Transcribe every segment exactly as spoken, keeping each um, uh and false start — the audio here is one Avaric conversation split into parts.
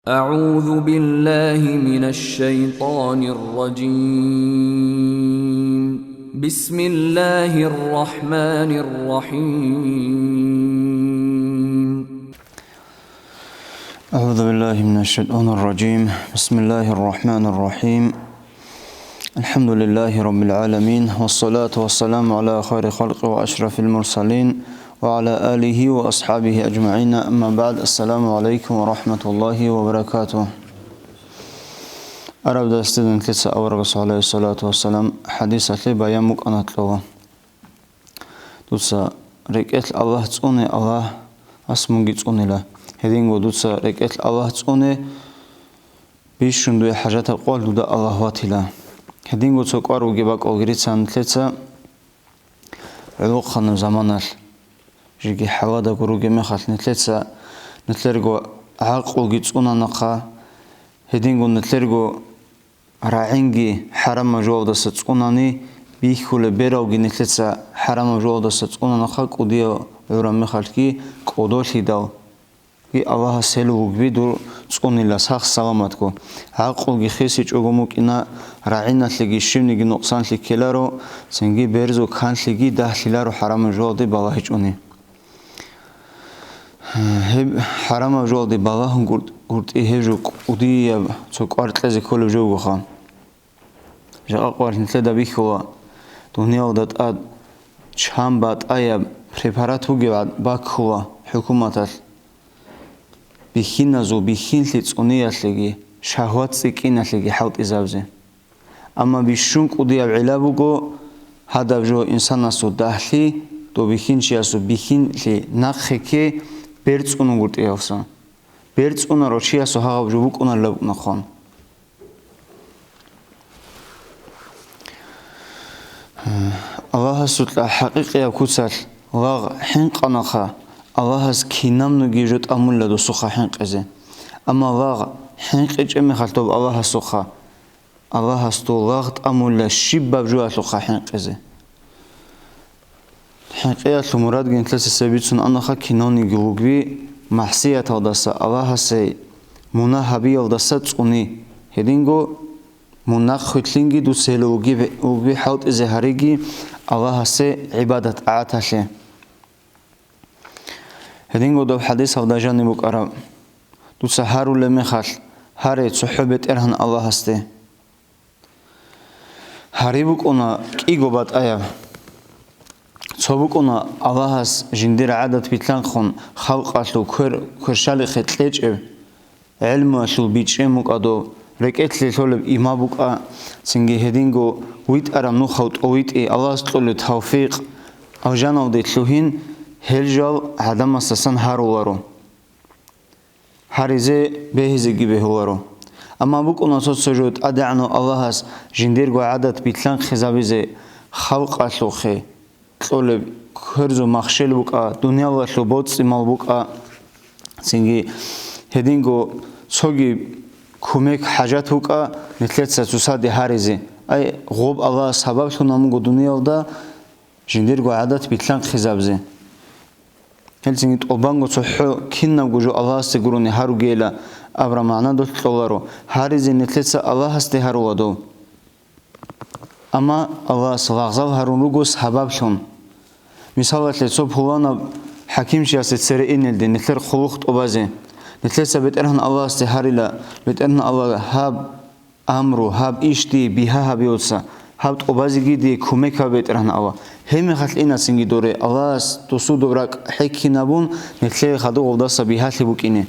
أعوذ بالله من الشيطان الرجيم. بسم الله الرحمن الرحيم. أعوذ بالله من الشيطان الرجيم. بسم الله الرحمن الرحيم. الحمد لله رب العالمين، والصلاة والسلام على خير خلق وأشرف المرسلين، وعلى آله وأصحابه أجمعين. أما بعد، السلام عليكم ورحمة الله وبركاته. Араб дарсдасан лъица аварагас, гӀалайгьиссалату вассалам, хӀадисалъе баян букӀана кьола. Дуца рекӀелъ Аллагь цӀуне, Аллагьас мунги цӀунила. Гьединго дуца рекӀелъ Аллагь цӀуне, бищун дуе хӀажатаб къоялъ дуда Аллагь ватила. Гьединго цо кӀвар бугеб бакӀалги рицана нилъеца гӀолохъанаб заманалъ, жеги хӀаладаго ругеб мехалъ нилъеца, нилъерго гӀакълуги цӀунанахъа, гьединго нилъерго рагӀинги хӀарамаб жоялдаса цӀунани, бихьулеб бералги нилъеца хӀарамаб жоялдаса цӀунанахъа, кӀудияв гӀураб мехалъги кӀодолъидал. Аллагьас гьел вугби дур цӀунила сах-саламатго. ГӀакълуги хисичӀого мукӀина, рагӀиналъеги щибниги нукъсанлъи ккеларо, цинги берзул канлъиги дагьлъиларо хӀарамаб жоялде балагьичӀони. Гьеб хӀарамаб жоялде балагьун гурт-, гуртӀи гьеб жо кӀудияб цо кӀвар кьезе кколеб жо бугоха. Жакъа къварилъ нилъеда бихьула, дуниялда тӀад чан батӀаяб препарат бугеб баккула хӀукуматалъ бихьиназул бихьинлъи цӀуниялъеги, шагьват цӀикӀкӀиналъеги хӀалтӀизабизе. Амма бищун кӀудияб гӀилла буго гьадаб жо инсанасул дагьлъи, дов бихьинчиясул бихьинлъи нахъе кке, бер цӀунун гуртӀиялдаса. Бер цӀунаро чиясул гьагъаб жо букӀунарилан букӀунаха. Аллагьасукьа хӀакъикъияб куцалъ лагъ хӀинкъанаха, Аллагьас кинабниги жо тӀамулла досухъа хӀинкъизе. Амма лагъ хӀинкъичӀеб мехалъ доб Аллагьасухъа, Аллагьас дов лагъ тӀамулла щибаб жоялъухъа хӀинкъизе. ХӀинкъиялъул мурадги нилъеца цебе бицун анаха кинавниги вугби, махсияталдаса, Аллагьасе мунагь гьабиялдаса цӀуни. Гьединго мунагь хвеклъинги дуца гьеле вугеб-, вугби хӀалтӀизе гьариги Аллагьасе гӀибадат-тӀагӀаталъе. Гьединго доб хӀадисалда жаниб букӀараб: дуца гьарулеб мехалъ, гьаре цохӀо БетӀергьан Аллагьасде. Гьари букӀуна кӀиго батӀаяб. Цо букӀуна Аллагьас жиндир гӀадат билълъанхъун халкъалъул квер-, кверщалихъе кьечӀеб, гӀелмуялъул бичӀчӀи букӀа доб, рекӀелъе лъолеб иман букӀа, цинги гьединго витӀараб нухал тӀовитӀи, Аллагьас кьолеб тавфикъ, алжаналде лъугьин, гьел жал гӀадамасдасан гьаруларо. Гьаризе бегьизеги бегьуларо. Амма букӀуна цо-цо жо ТӀадегӀанав Аллагьас жиндирго гӀадат билълъанхъизабизе халкъалъухъе кьолеб кверзу махщел букӀа, дуниялалъул боцӀи-мал букӀа, цинги гьединго цоги кумек хӀажат букӀа, нилъеца цоцаде гьаризе. Ай, гъоб Аллагьас сабаблъун амуго дуниялда жиндирго гӀадат билълъанхъизабизе. Гьелцинги тӀубанго цохӀо кинабго жо Аллагьасде гурони гьаругейилан абураб магӀна долъ кьоларо, гьаризе нилъеца Аллагьасде гьарула дов. Амма Аллагьас лагъзал гьарун руго сабаблъун. Мисалалъе, цо пуланаб хӀакимчиясе цере инелде нилъер хъулухъ тӀубазе, нилъеца БетӀергьан Аллагьасде гьарила, БетӀергьан Аллагь, гьаб амру, гьаб иш дие бигьа гьабиялдаса, гьаб тӀубазеги дие кумек гьабе, БетӀергьан Аллагь. Гьебмехалъ инацинги доре, Аллагьас досудаб ракӀ хӀеккинабун, нилъее хадув гъолдаса бигьалъи букӀине.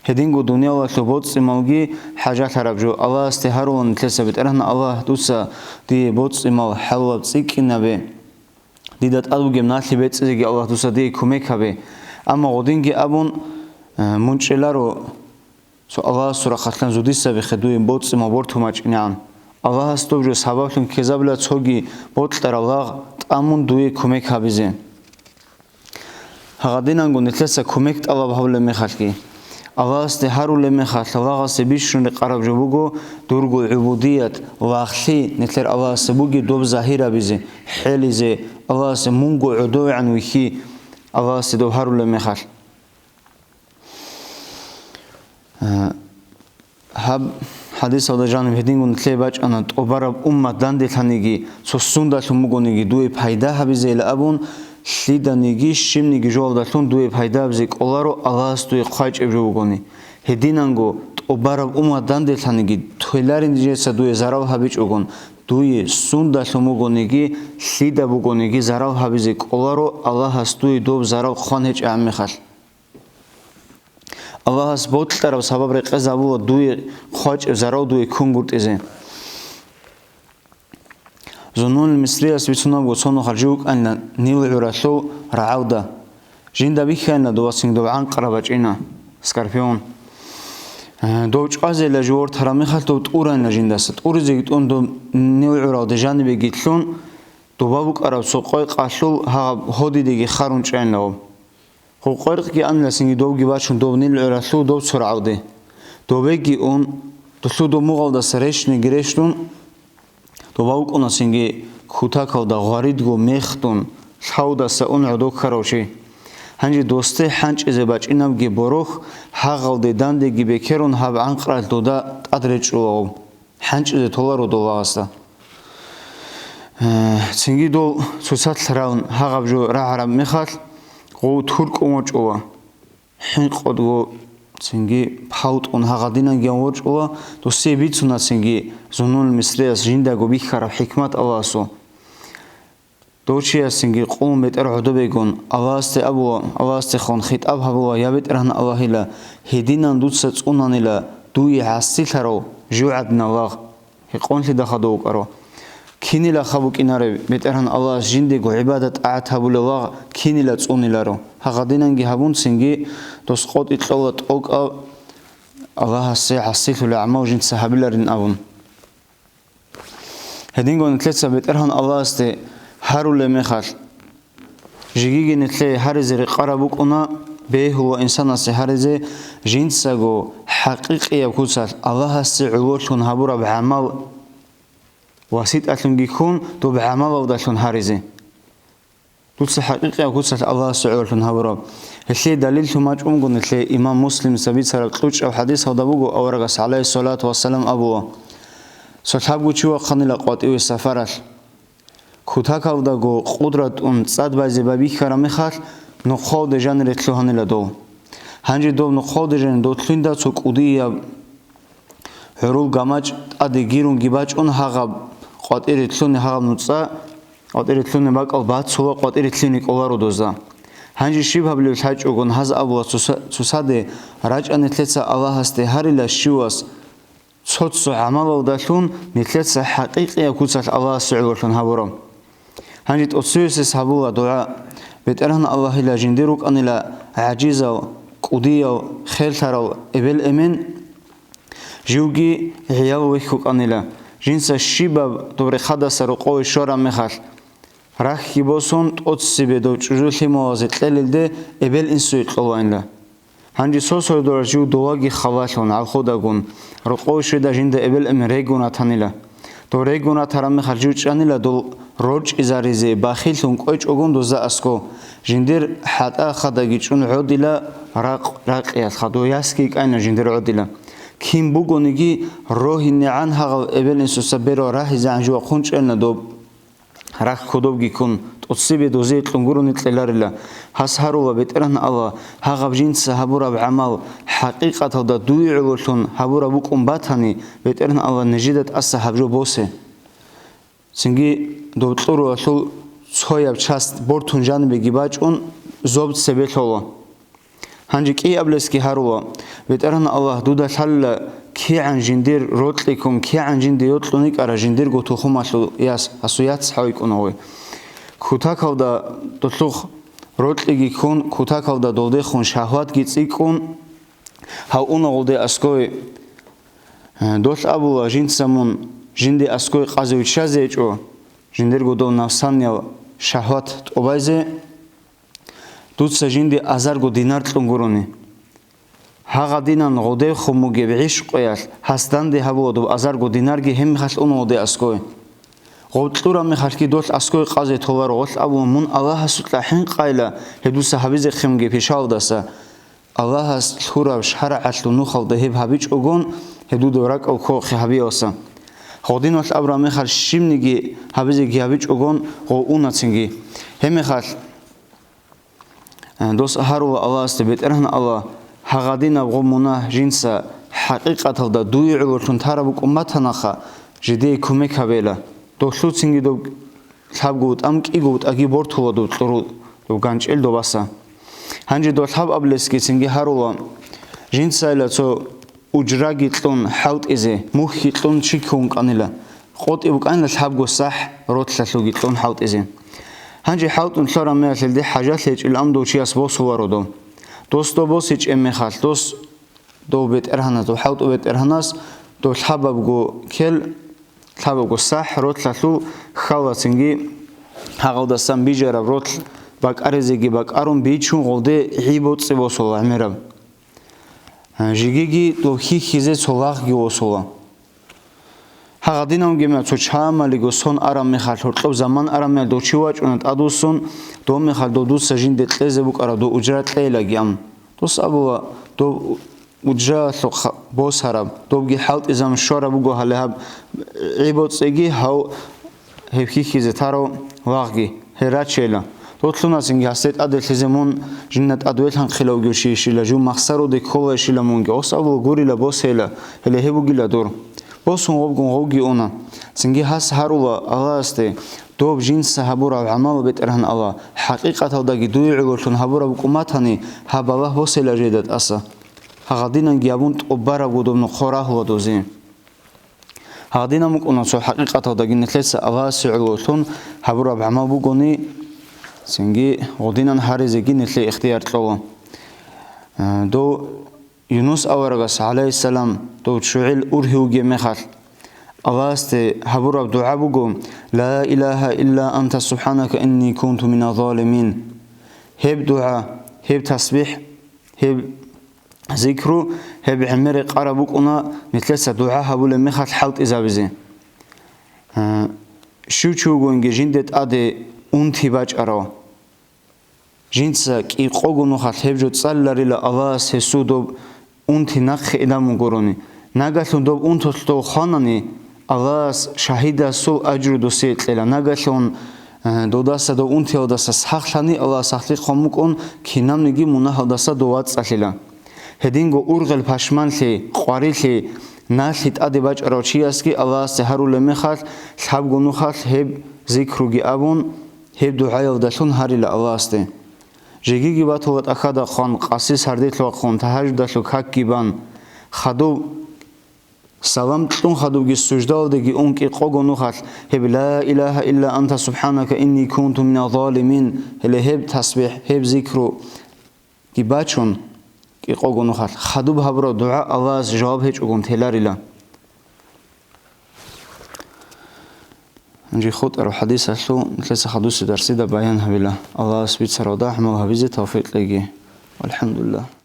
Гьединго дуниялалъул боцӀи-малги хӀажалъараб жо Аллагьасде гьарула нилъеца, БетӀергьан Аллагь, дуца дие боцӀи-мал хӀалалаб цӀикӀкӀинабе. Дида тӀад бугеб налъи бецӀизеги, Аллагь, дуца дие кумек гьабе. Амма гъодинги абун, э, мун чӀеларо, цо Аллагьасул рахъалъан зодисабихъе дуе боцӀи-мал бортун бачӀинегӀан. Аллагьас доб жо сабаблъун ккезабила цоги бокьараб лагъ тӀамун дуе кумек гьабизе. Гьагъадинанго нилъеца кумек тӀалаб гьабулеб мехалъги, Аллагьасде гьарулеб мехалъ, лагъасе бищун рекъараб жо буго дурго гӀубудият, лагълъи нилъер Аллагьасе бугеб доб загьирабизе, хӀелизе, Аллагьасе мунго гӀодовегӀан вихьи, Аллагьасде доб гьарулеб мехалъ. Э, Гьаб хӀадисалда жаниб гьедингун лъей бачӀана, тӀубараб уммат данделъаниги, цо сундалъун бугониги дуе пайда гьабизейила абун, лъиданиги щибниги жоялдалъун дуе пайда гьабизе кӀоларо Аллагьас дуе хъвачӀеб жо бугони. Гьединанго тӀубараб уммат данделъаниги, тойларин нижеца дуе зарал гьабичӀогон, дуе сундалъун бугониги, лъида бугониги зарал гьабизе кӀоларо Аллагьас дуе доб зарал хъван гьечӀеб мехалъ. Аллагьас бокьараб сабаб рекъезабула дуе хъвачӀеб зарал дуе ккунгутӀизе. Зуннун Мисрияс бицунабго цо нухалъ жив вукӀанила Нил гӀуралъул рагӀалда. Жинда бихьанила дова цинги доб гӀанкъараб бачӀина, скорпион. Э, дов чӀвазейила жив вортараб мехалъ дов тӀурайила жиндаса. ТӀуризеги тӀун дов Нил гӀуралде жанибеги лъун, доба букӀараб цо къойкъалъул гьагъаб гьодидеги харун чӀайила гъоб. Гъоб къойкъги анила цинги довги бачун дов Нил гӀуралъул дов цо рагӀалде. Добеги ун, долъул доб мугъалдаса рещтӀинеги рещтӀун, доба вукӀуна цинги кутакалда гъваридго мехдун, лъавдаса ун гӀодов ккарав чи. Гьанже досде хӀанчӀизе бачӀинабги борохь, гьагъалде дандеги бекерун гьаб гӀанкъаралъ дуда тӀад речӀчӀула гъоб. ХӀанчӀизе толаро дов лагъасда. Э, цинги дол цоцалъ равун гьагъаб жо рагӀараб мехалъ, гъов туркӀун вачӀула. ХӀинкъудго цинги палтӀун гьагъадинанги вачӀула, досие бицуна цинги Зуннун Мисрияс жиндаго бихьараб хӀикмат Аллагьасул. Дов чиясинги къулун бетӀер гӀодобегун, Аллагьасде абула, Аллагьасдехун хитӀаб гьабула: «Я БетӀергьан Аллагьила, гьединан дуца цӀунанила дуе гӀасилъарав жив гӀадинал лагъ, гьекъонлъидал хадув вукӀарав. Кинила хаб букӀинареб, БетӀергьан Аллагьас жиндего гӀибадат-тӀагӀат гьабулев лагъ кинила цӀуниларо?» Гьагъадинанги гьабун, цинги дос къотӀи кьола тӀокӀав Аллагьасе гӀасилъулеб гӀамал жинца гьабиларин абун. Гьединго нилъеца БетӀергьан Аллагьасде гьарулеб мехалъ, жегиги нилъее гьаризе рекъараб букӀуна, бегьула инсанасе гьаризе, жинцаго хӀакъикъияб куцалъ Аллагьасе гӀололъун гьабураб гӀамал васитӀалъунги ккун, доб гӀамалалдалъун гьаризе. Дуца хӀакъикъияб куцалъ Аллагьасе гӀололъун гьабураб. Гьелъие далиллъун бачӀун буго нилъее имам Муслимица бицараб кьучӀаб хӀадисалда буго, аварагас, гӀалайгьиссалату вассалам, абула: «Цо лъабго чи вахъанила къватӀиве сапаралъ. Кутакалдаго къудратун цӀад байзе байбихьараб мехалъ, нохъолде жанире лъугьанила дов. Гьанже дов нохъолде жанир дов лъугьинда цо кӀудияб гӀурул гамачӀ тӀаде гирунги бачӀун гьагъаб къватӀире лъугьине, гьагъаб нуцӀа къватӀире лъугьине бакӀал бацула, къватӀире лъугьине кӀоларо дозда. Гьанже щиб гьабилеб лъачӀогон гьаз абула цоса-, цоцаде: рачӀа нилъеца Аллагьасде гьарила щивас цо-цо гӀамалалдалъун нилъеца хӀакъикъияб куцалъ Аллагьасе гӀололъун гьабураб». Гьанже тӀоцевесес гьабула дугӀа: «БетӀергьан Аллагьила, жиндир рукӀанила гӀажизал, кӀудиял, херлъарал эбел-эмен, живги гӀиял вехь вукӀанила, жинца щибаб доб рехадаса рокъове щвараб мехалъ, рахьги босун, тӀоцебе дов чӀужу лъималазе кьелелде эбел-инсуе кьолаинила. Гьанже сосоялда жив доваги халалъун, гӀалхудагун, рокъов щведа жинда эбел-эмен регун ратанила. Дов регун ратараб мехалъ жив чӀанила дол рорчӀизаризе бахиллъун кӀвечӀогун дозда аскӀов, жиндир хӀатӀа хадаги чӀун гӀодила ракъ-, ракъиялъха, дов ясги кӀайна жиндир гӀодила. Кин бугониги, рогьинегӀан гьагъав эбел-инсуца берал рагьизегӀан жив вахъун чӀелна доб». Рахь кодобги ккун, тӀоцебе дозие кьун гурони кьеларила. Гьас гьарула: «БетӀергьан Аллагь, гьагъаб жинца гьабураб гӀамал хӀакъикъаталда дуе гӀололъун гьабураб букӀун батани, БетӀергьан Аллагь, нижеда тӀаса гьаб жо босе». Цинги дов кьуруялъул цояб часть бортун жанибеги бачӀун, зоб цебе лъола. Гьанже кӀиаблъесги гьарула: «БетӀергьан Аллагь, дуда лъалила кигӀан жиндир рокьи ккун, кигӀан жинде йокьун йикӀара жиндирго тухумалъул яс, гьасул яц гьав йикӀун гъой». Кутакалда долъухъ рокьиги ккун, кутакалда долдехун шагьватги цӀикӀкӀун, гьав уна гъолде аскӀове. Долъ абула: «Жинца мун жинде аскӀове къазе виччазе гьечӀо, жиндирго дов нафсаниял шагьват тӀубайзе». Дуца жинде азарго динар кьун гурони. Гьагъадинан гъодевхун бугеб гӀишкъуялъ гьас данде гьабула доб азарго динарги гьеб мехалъ уна гъоде аскӀове. Гъоб кьураб мехалъги долъ аскӀове къазе толаро, гъолъ абула: «Мун Аллагьасукьа хӀинкъайила гьеб дуца гьабизехъин бугеб пишаялдаса». Аллагьас лъураб шаргӀалъул нухалда гьеб гьабичӀогон, гьедудав ракӀал ккохъе гьабиялса. Гъодиналъ абураб мехалъ щибниги гьабизеги гьабичӀогон гъов уна цинги. Гьеб мехалъ, э, дос гьарула Аллагьасде: «БетӀергьан Аллагь, гьагъадинаб гъо мунагь жинца хӀакъикъаталда дуе гӀололъун тараб букӀун батанаха, жидее кумек гьабейила». Долъуцинги доб лъабго вутӀам кӀиго вутӀаги бортула доб кьуру, доб ганчӀел добаса. Гьанже доб лъаб аблесги цинги гьарула: «Жинцайила цо уджраги кьун хӀалтӀизе, мухьги кьун чиккун кӀанила, къотӀи букӀанила лъабго сахӀ ротлъалъуги кьун хӀалтӀизе». Гьанже хӀалтӀун лъараб мехалъ гьелде хӀажалъи гьечӀилан дов чияс босуларо дов. Дос дов босичӀеб мехалъ, дос дов бетӀергьанас, дов хӀалтӀу бетӀергьанас, дов лъабабго кел, лъабабго сахӀ ротлъалъул хьалацинги гьагъалдасан бижараб ротлъ бакӀаризеги бакӀарун бичун гъолде гӀи боцӀи босула гӀемераб. Жигиги дов хьихьизе цо лагъги восула. Гьагъадинавги мя цо чамалиго сон араб мехалъ, гьоркьоб заман араб мехалъ дов чи вачӀуна тӀадвуссун, дов мехалъ дов дуца жинде кьезе букӀараб дов уджра кьейлаги ам. Дос абула, дов уджралъухъ босараб, добги хӀалтӀизабун щвараб буго гьале гьаб гӀи боцӀиги гьав гьеб хьихьизе тарав лагъги, гьел рачейила. Дов лъуна цинги гьасде тӀаделъизе мун жинда тӀад велъанхъилавги щийищила, жив махсаруде кколайищила мунги, гъос абула гурила босейила, гьеле гьеб бугила дур. Босун гъобгун гъовги уна. Цинги гьас гьарула Аллагьасде: «Доб жинца гьабураб гӀамал, БетӀергьан Аллагь, хӀакъикъаталдаги дуе гӀололъун гьабураб букӀун батани, гьаб балагь босейила жеда тӀаса». Гьагъадинанги абун тӀубараб гудуб нухъо рагьула дозе. Гьадинаб букӀуна цо хӀакъикъаталдаги нилъеца Аллагьасе гӀололъун гьабураб гӀамал бугони, цинги гъодинан гьаризеги нилъее ихтияр кьола. Э, дов Юнус аварагас, гӀалайгьиссалам, дов ччугӀил ургьив вугеб мехалъ, Аллагьасде гьабураб дугӀа буго: «Ла илагьа илла анта субхӀанака инни кунту мина залимин». Гьеб дугӀа, гьеб тасбихӀ, гьеб зикру, гьеб гӀемер рекъараб букӀуна нилъеца дугӀа гьабулеб мехалъ хӀалтӀизабизе. Э, щив чи вугониги жинде тӀаде унти бачӀарав, жинца кӀикъого нухалъ гьеб жо цӀаларила Аллагьас гьесул доб унти нахъе инабун гурони. Нагагьлъун доб унтулъ дов хванани, Аллагьас шагьидасул ажру досие кьела. Нагагьлъун, э, додаса дов унтиялдаса сахлъани, Аллагьас сахлъи хъван букӀун, кинабниги мунагьалдаса дов вацӀцӀалъила. Гьединго ургъел пашманлъи, къварилъи, налъи тӀаде бачӀарав чиясги Аллагьасде гьарулеб мехалъ, лъабго нухалъ гьеб зикруги абун, гьеб дугӀаялдалъун гьарила Аллагьасде. Жегиги батула тӀахьада хъван, къаси сардилъ вахъун, тагьажудалъул какги бан, хадуб салам кьун хадубги суждалдеги ун кӀикъого нухалъ гьеб «Ла илагьа илла анта субхӀанака инни кунту мина залимин», гьеле гьеб тасбихӀ, гьеб зикру ги бачун, кӀикъого нухалъ хадуб гьабураб дугӀа Аллагьас жаваб гьечӀогун теларила. Гьанже хутӀараб хӀадисалъул нилъеца хадусеб дарсида баян гьабила. Аллагьас бицаралда гӀамал гьабизе тавфикъ кьеги. ВалхӀамдулиллагь.